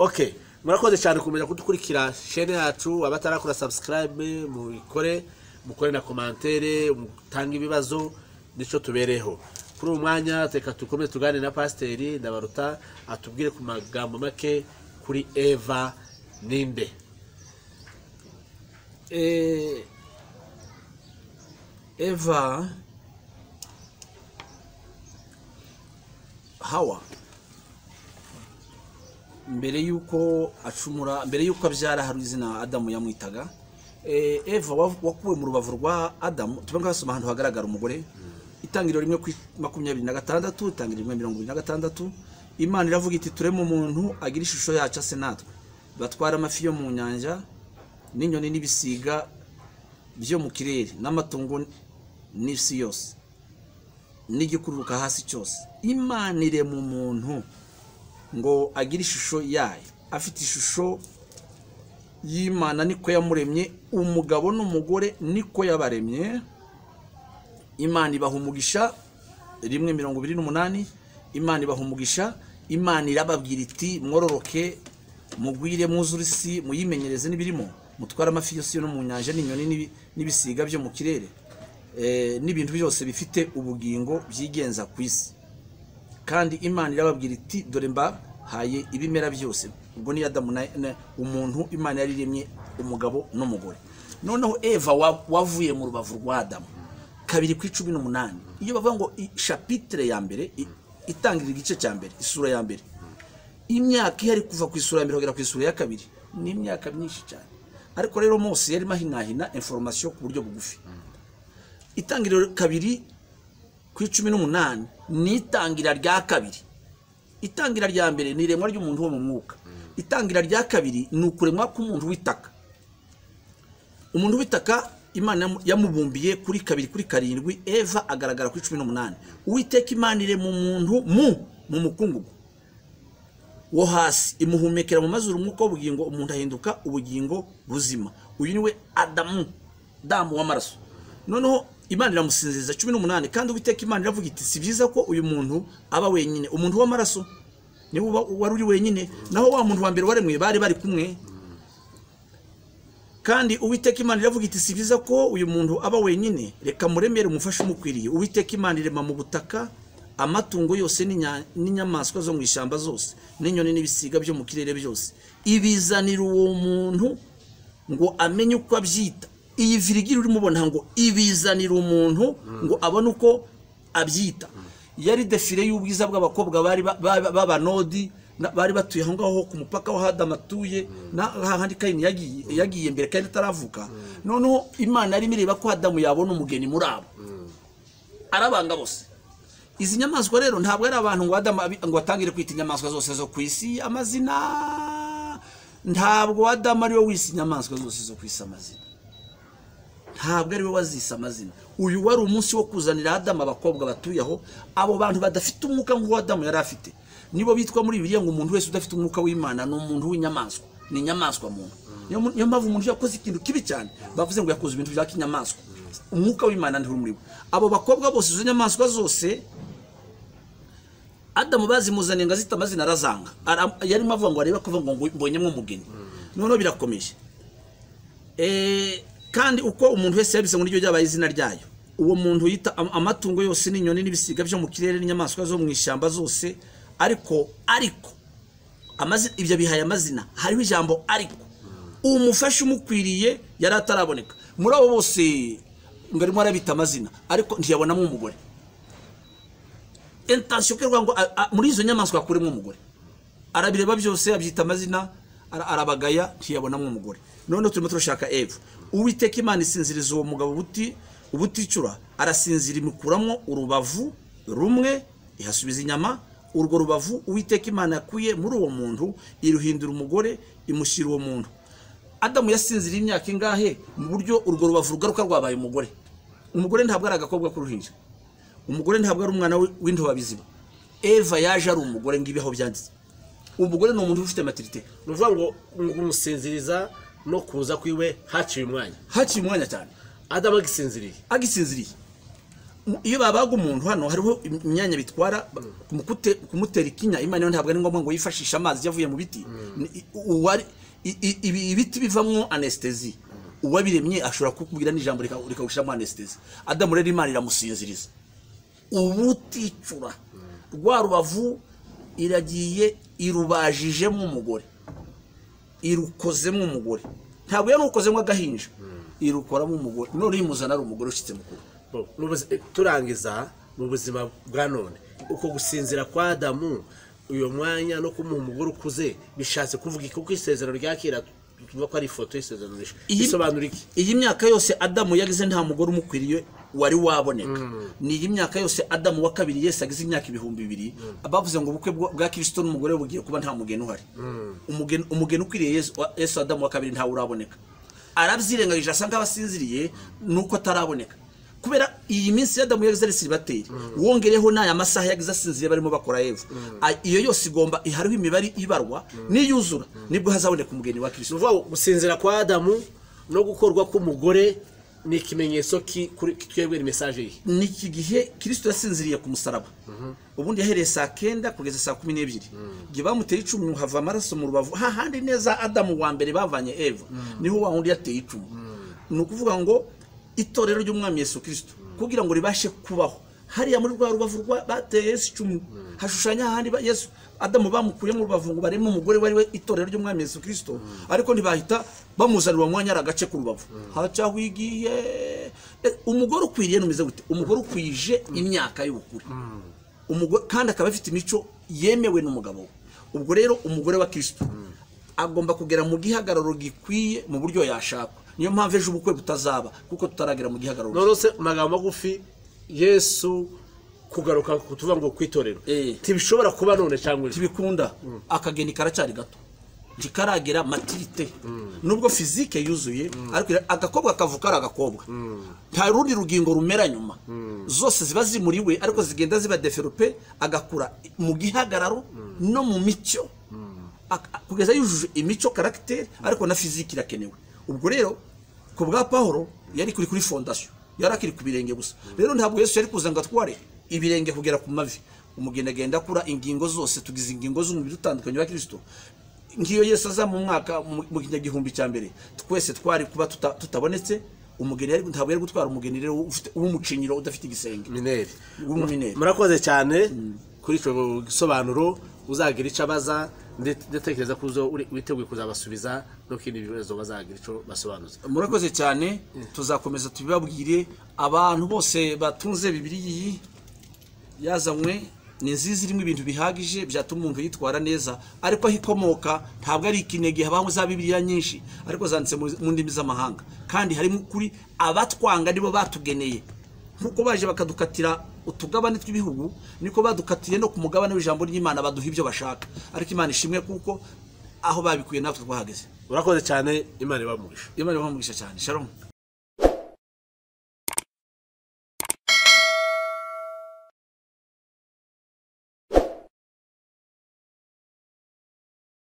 Okay, murakoze cyane kumenya kudukurikira chaîne yacu. Abatarakora subscribe mubikore, mukore na commentaire, mutange ibibazo, nico tubereho. Kuri uyu mwanya reka dukomeze tuganire na Pasiteri Ndabaruta, atubwire ku magambo make kuri Eva ninde. Eva, Hawa, mbere yuko acumura, mbere yuko abyara, hari izina Adamu yamwitaga. Eva wakuwe mu rubavu rwa Adamu. Tube nk'abasoma ahantu hagaragara umugore. Itangiriro 1:26, itangiriro 1:26. Imana iravuga iti: "Tureme umuntu agira ishusho yacu, ase natwe, batwara amafi yo mu nyanja n'inyoni n'ibisiga byo mu kirere n'amatungo n'isi yose n'igikururuka hasi cyose." Imana irema umuntu ngo agire ishusho yayo, afite ishusho y'Imana niko yamuremye, umugabo n'umugore niko yabaremye. Imana ibaha umugisha. 1:28. Imana ibaha umugisha, Imana irababwira iti: "Mwororoke, mugwire, mwuzure isi, muyimenyereze n'ibirimo, mutware amafi yose yo mu nyanja n'inyoni n'ibisiga byo mu kirere, n'ibintu byose bifite ubugingo byigenza ku isi." Kandi Imana irababwira iti: "Dore mbahaye ibimera byose." Ubwo ni Adamu na umuntu Imana yariremye umugabo n'umugore. Noneho Eva wavuye mu rubavu rwa Adamu, 2:18. Iyo bavuga ngo chapitre ya mbere, itangira igice cya mbere, isura ya mbere, imyaka ihari kuva ku isura ya mbere kugera ku isura ya kabiri ni imyaka myinshi cyane. Ariko rero Mose yarimo ahinahina information ku buryo bugufi. Itangiriro 2:18 ni itangira rya kabiri. Itangira rya mbere ni iremwa ry'umuntu wo mu mwuka. Itangira rya kabiri ni ukuremwa k'umuntu w'itaka. Umuntu w'itaka Imana yamubumbiye kuri 2:7, Eva agaragara kuri 18. Uwiteka Imana irema umuntu mu mukungugu wo hasi, imuhumekera mu mazuru umwuka w'ubugingo, umuntu ahinduka ubugingo buzima. Uyu niwe Adamu, damu w'amaraso. Noneho Imana iramusinziriza. 18. Kandi Uwiteka Imana iravuga iti: "Si byiza ko uyu muntu aba wenyine." Umuntu w'amaraso niwe wari uri wenyine, naho wa muntu wa mbere waremwe bari bari kumwe. Kandi Uwiteka Imana iravuga iti: "Si byiza ko uyu muntu aba wenyine, reka muremere umufashe umukwiriye." Uwiteka Imana irema mu butaka amatungo yose n'inyamaswa zo mu ishyamba zose n'inyoni n'ibisiga byo mu kirere byose, ibizanira uwo muntu ngo amenye uko abyita. Iyi virigiri urimo ubona ngo ibizanira umuntu ngo abone uko abyita, yari défilé y'ubwiza bw'abakobwa bari b'abanodi bari batuye aho ngaho ku mupaka wa Adamu atuye, na hahandi Kayini yagiye mbere Kayini ataravuka. Noneho Imana yarimo ireba ko Adamu yabona umugeni muri abo, arabanga bose. Izi nyamaswa rero ntabwo ari abantu ngo Adamu ngo atangire kwita inyamaswa zose zo ku isi amazina. Ntabwo Adamu ariwe wise inyamaswa zose zo ku isi amazina, ntabwo ariwe wazise amazina. Uyu wari umunsi wo kuzanira Adamu abakobwa batuye aho. Abo bantu badafite umwuka nk'uwo Adamu yari afite nibo bitwa muri Bibiliya ngo umuntu wese udafite umwuka w'Imana ni umuntu w'inyamaswa, ni inyamaswa muntu. Niyo mpamvu umuntu yakoze ikintu kibi cyane bavuze ngo yakoze ibintu bya kinyamaswa, umwuka w'Imana nturi muri we. Abo bakobwa bose, izo nyamaswa zose, Adamu bazimuzaniye ngo azite amazina, arazanga. Yarimo avuga ngo arebe ko avuga ngo mbonyemo umugeni. Noneho birakomeje. Kandi uko umuntu wese yabise ngo niryo ryabaye izina ryayo. Uwo muntu yita amatungo yose n'inyoni n'ibisiga byo mu kirere n'inyamaswa zo mu ishyamba zose. Ariko amazina, ibyo bihaye amazina, hariho ijambo ariko. Umufasha umukwiriye yari ataraboneka muri abo bose ngo arimo arabita amazina, ariko ntiyabonamo umugore. Intention ko ngo muri izo nyamaswa akuremo umugore, arabireba byose abyita amazina, arabagaya, ntiyabonamo umugore. None turimo turashaka Eva. Uwiteka Imana isinziriza uwo mugabo ubuticura, arasinzira, imukuramo urubavu rumwe ihasubiza inyama. Urwo rubavu Uwiteka Imana yakuye muri uwo muntu iruhindura umugore, imushyira uwo muntu. Adamu yasinziriye imyaka ingahe mu buryo urwo rubavu rugaruka rwabaye umugore? Umugore ntabwo ari agakobwa k'uruhinja, umugore ntabwo ari umwana w'intobabiziba. Eva yaje ari umugore, ngibiho byanditse. Umugore ni umuntu ufite maturité. Ni ukuvuga ngo kumusinziriza no kuza kwiwe haciye umwanya, haciye umwanya cyane. Adamu agisinziriye, agisinziriye. Iyo babaga umuntu hano hariho imyanya bitwara kumutera ikinya. Imana ntabwo ari ngombwa ngo yifashishe amazi yavuye mu biti. Ibiti bivamwo anestesi, uwabiremye ashobora kukubwira n'ijambo rikagushiramo anestesi. Adamu rero Imana iramusinziriza ubuticura rwa rubavu iragiye irubajijemo umugore, irukozemo umugore, ntabwo yarukozemo agahinja, irukoramo umugore, none imuzana ari umugore ushitse mukuru. Turangiza mu buzima bwa none, uko gusinzira kwa Adamu uyo mwanya no kumuha umugore ukuze bishatse kuvuga iki? Kuko isezerano rya kera tuvuga ko ari ifoto y'isezerano rishya, bisobanura iki? Iyi myaka yose Adamu yagize nta mugore umukwiriye wari waboneka. Ni iyi myaka yose Adamu wa kabiri Yesu agize imyaka 2000, bavuze ngo ubukwe bwa Kristo n'umugore bugiye kuba nta mugeni uhari. Umugeni ukwiriye Yesu Adamu wa kabiri ntawe uraboneka. Arabyirengagije asa nk'abasinziriye nuko ataraboneka. Kubera iyi minsi ya Adamu yagize ari célibataire, wongereho n'aya masaha yagize asinziriye barimo bakora Eva, iyo yose igomba ihariho imibare ibarwa, niyuzura nibwo hazaboneka umugeni wa Kristo. Gusinzira kwa Adamu no gukorwa k'umugore ni ikimenyetso kuri twebwe, ni message ye. Ni iki gihe Kristo yasinziriye ku musaraba. Ubundi yahereye saa 9 kugeza saa 12. Gihe bamuteye icumu hava amaraso mu rubavu, hahandi neza Adamu wa mbere bavanye Eva, niho wa wundi yateye icumu. Ni ukuvuga ngo itorero ry'umwami Yesu Kristo kugira ngo ribashe kubaho, hariya muri rwa rubavu bateye Yesu icumu, hashushanya hahandi Yesu Adamu bamukuye mu rubavu ngo bareme umugore wari we itorero ry'umwami Yesu Kristo, ariko ntibahita bamuzanira umwanya ari agace ku rubavu. Hacaho igihe umugore ukwiriye numeze gute? Umugore ukwije imyaka y'ubukure, umugore kandi akaba afite imico yemewe n'umugabo we. Ubwo rero umugore wa Kristo agomba kugera mu gihagararo gikwiye mu buryo yashakwa. Niyo mpamvu ejo ubukwe butazaba kuko tutaragera mu gihagararo. None se amagambo magufi, Yesu kugaruka kutuvuga ngo kwitorero tibishobora kuba none cyangwa tibikunda. Akageni karacyari gato, ntikaragera maturité, nubwo physique yuzuye, ariko agakobwa kavuka ari agakobwa, nta rundi rugingo rumera nyuma, zose ziba zimuriwe ariko zigenda ziba develope, agakura mu gihagararo no mu mico, kugeza yujuje imico caractère, ariko na physique irakenewe. Ubwo rero ku bwa Paulo yari kuri fondation, yari akiri ku birenge gusa. Rero ntabwo Yesu yari kuza ngo atware ibirenge kugera ku mavi. Umugeni agenda akura ingingo zose, tugize ingingo z'umubiri utandukanye wa Kristo. Ngiyo Yesu aza mu mwaka mu kinyagihumbi cya mbere, twese twari kuba tutabonetse. Umugeni yari ntabwo yari gutwara umugeni rero ufite umucinyiro udafite igisenge mineri. Murakoze cyane kuri ico gisobanuro. Uzagira icyo abaza, ndatekereza ko witeguye kuzabasubiza no kindi bibazo bazagira ico basobanuza. Murakoze cyane, tuzakomeza tubibabwire. Abantu bose batunze Bibiliya yazanywe ni nziza, irimo ibintu bihagije byatuma umuntu yitwara neza, ariko aho ikomoka ntabwo ari ikinege. Habaho za Bibiliya nyinshi ariko zanditse mu ndimi z'amahanga, kandi harimo kuri abatwanga nibo batugeneye. Nkuko baje bakadukatira utugabane tw'ibihugu, niko badukatiye no ku mugabane w'ijambo ry'Imana, baduha ibyo bashaka. Ariko Imana ishimwe kuko aho babikuye natwe twahageze. Urakoze cyane, Imana ibamugisha. Imana ibamugisha cyane. Shalom.